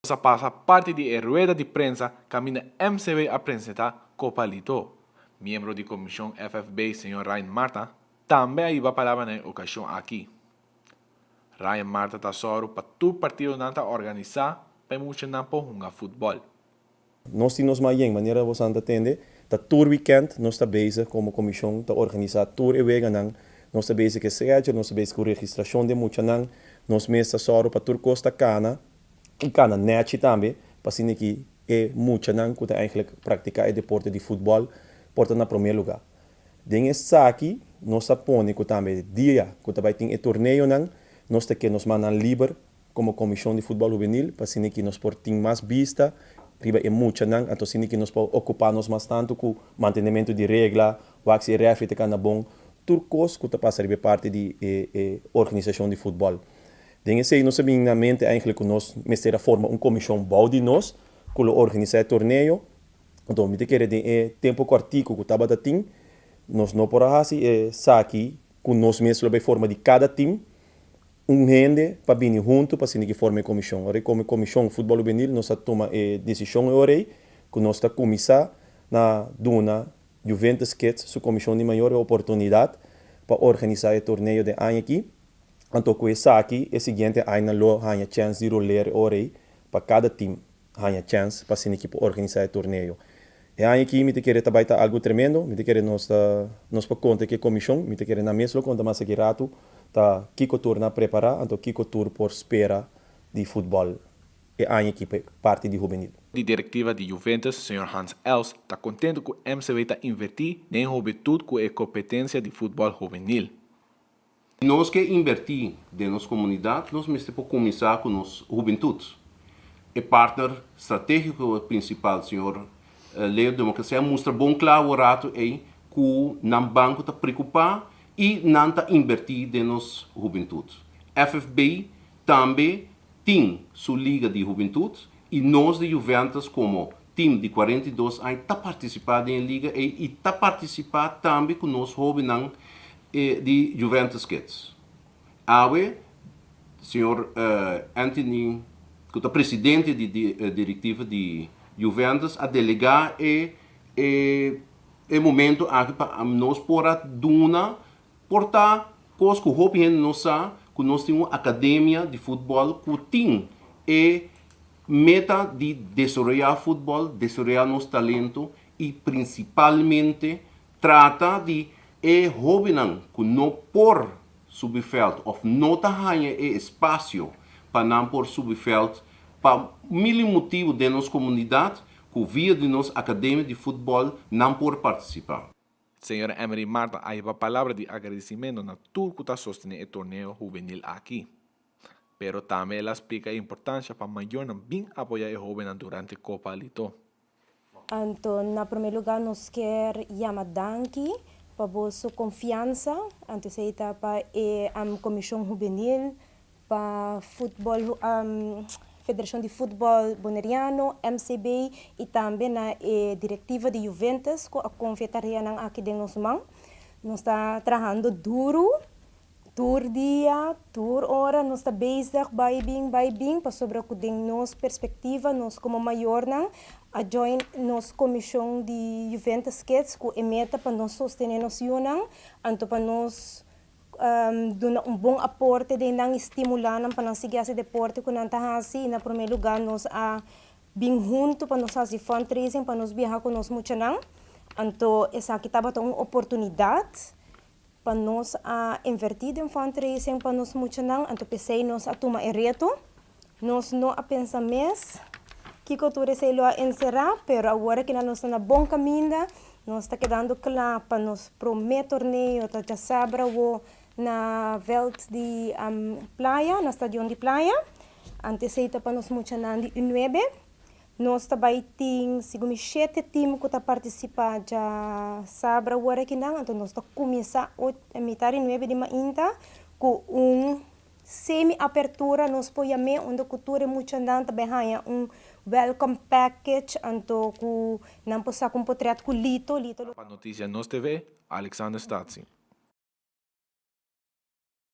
Nos a pasa parti di e rueda di prensa kaminda MCB a presentá Kopa Lito. Miembro di komishon FFB señor Ryan Marta tambe a hiba palabra na e okashon aki. Ryan Marta ta sòru pa tur partidonan ta organisá pa e muchanan por hunga futbòl. Nos tin nos mayen, manera bosan ta tende, ta tur weekend nos ta bezig komo komishon ta organisá tur e weganan, nos ta bezig ku e schedule, nos ta bezig ku registrashon di e muchanan, nos mes ta sòru pa tur kos ta kana i kana nèchi tambe pa asina ki e muchanan ku ta eigentlik praktiká e deporte di futbòl por ta na promé lugá. Den esaki nos ta pone ku tambe dia ku ta bai tin e torneonan nos ta ke nos mannan liber komo Komishon di Futbòl Hubenil pa asina ki nos por tin mas bista riba e muchanan, anto asina ki nos por okupá nos mas tantu ku mantenementu di regla, wak si e rèfri ta kanda bon, tur kos ku ta pasa riba e parti di e e organisashon di futbòl. Den esei nos a bin na mente eigentlik ku nos mester a forma un komishon bou di nos ku lo organisá e torneo. Anto mi ta kere den e tempu kòrtiku ku tabata tin nos no por a hasi esaki ku nos mes lo bai forma di kada tim Un hende pa bini huntu pa asina ki forma e komishon. Ora e komo komishon Futbòl Hubenil nos a tuma e desishon e ora ei ku nos ta kuminsá na duna Juventus Kids su komishon di mayor e oportunidat pa organisá e torneo den aña aki. Anto ku esaki e siguiente añanan lo haña chèns di roler e ora ei pa kada tim. Haña chèns pa asina ekipo organisá e torneo. E aña aki mi ta kere ta bai ta algu tremendo, mi ta kere nos ta nos por konta ku e komishon, mi ta kere nan mes lo konta mas aki ratu ta kiko tur nan a prepará anto kiko tur por spera di futbòl e aña aki pa e parti di hubenil. Di direktiva di Juventus, señor Hans Els, ta kontentu ku MCB ta invertí den e hubentut ku e kompetensia di futbòl hubenil. Nos ke inbertí den nos komunidat, nos mester por kuminsá ku nos hubentut. E partner stratégiko prinsipal, señor Leo Democracia, a mustra bon kla awor ratu ei ku nan banko ta preokupá i nan ta inbertí den nos hubentut. FFB tambe tin su liga di hubentut i nos di Juventus komo tim di 42 aña ta partisipá den e liga ei i ta partisipá tambe ku nos hóbennan E di Juventus Kids. Awe, señor Anthony, ku ta presidente di direktiva di Juventus, a delegá e e momento aki pa nos por a duna por ta kos ku hopi hende no sa, ku nos tin un akademia di futbòl ku tin e meta di desaroyá futbòl, desaroyá nos talento i prinsipalmente Trata di e hóbennan ku no por subi vèlt òf no ta haña e espasio pa nan por subi vèlt pa mil i motibu den nos komunidat ku via di nos akademia di futbòl nan por partisipá. Señora Emery Marta a hiba palabra di agradesimentu na tur ku ta sostené e torneo hubenil aki. Pero tambe el a splika e importansha pa mayornan bin apoyá e hóbennan durante Kopa Lito. Anto na prome lugar nos kier yama danki pa boso confiansa, anto esey ta pa e Comision Hubenil, pa futbol Federacion di Futbol Boneriano, MCB, y tambe na e directiva di Juventus cu a confia e tareanan aki den nos man. Nos ta trahando duro. Tur dia, tur ora nos ta bezig bai bin, bai bin, pasobra ku den nos perspektiva nos komo mayornan a join nos komishon di Juventus Kids ku e meta pa nos sostené nos yunan, anto pa nos duna un bon aporte den nan i stimulá nan pa nan sigui hasi deporte ku nan ta hasi i na promé lugá nos a bin huntu pa nos hasi fundraising pa nos biaha ku nos muchanan, anto esaki tabata un oportunidat. Pa nos a invertí den fundraising pa nos muchanan, anto p'esei nos a tuma e reto. Nos no a pensa mes kiko tur esei lo a enserá, pero awor aki nos ta na bon kaminda. Nos ta kedando kla pa nos promé torneo ta djasabra awo na vèlt di Playa, na stadion di Playa. Anto esei ta pa nos muchanan di U nuebe. Nos ta bai tin segun mi shete tim ku ta partisipá dja sabra awor akinan, anto nos ta kuminsá mitar di nuebe di mainta ku un semi apertura nos por yam'é unda ku tur e muchanan ta bai haña un welcome package anto ku nan por saka un potrèt ku Lito, Lito lo. Pa Notisia Nos TV, Alexander Statsi.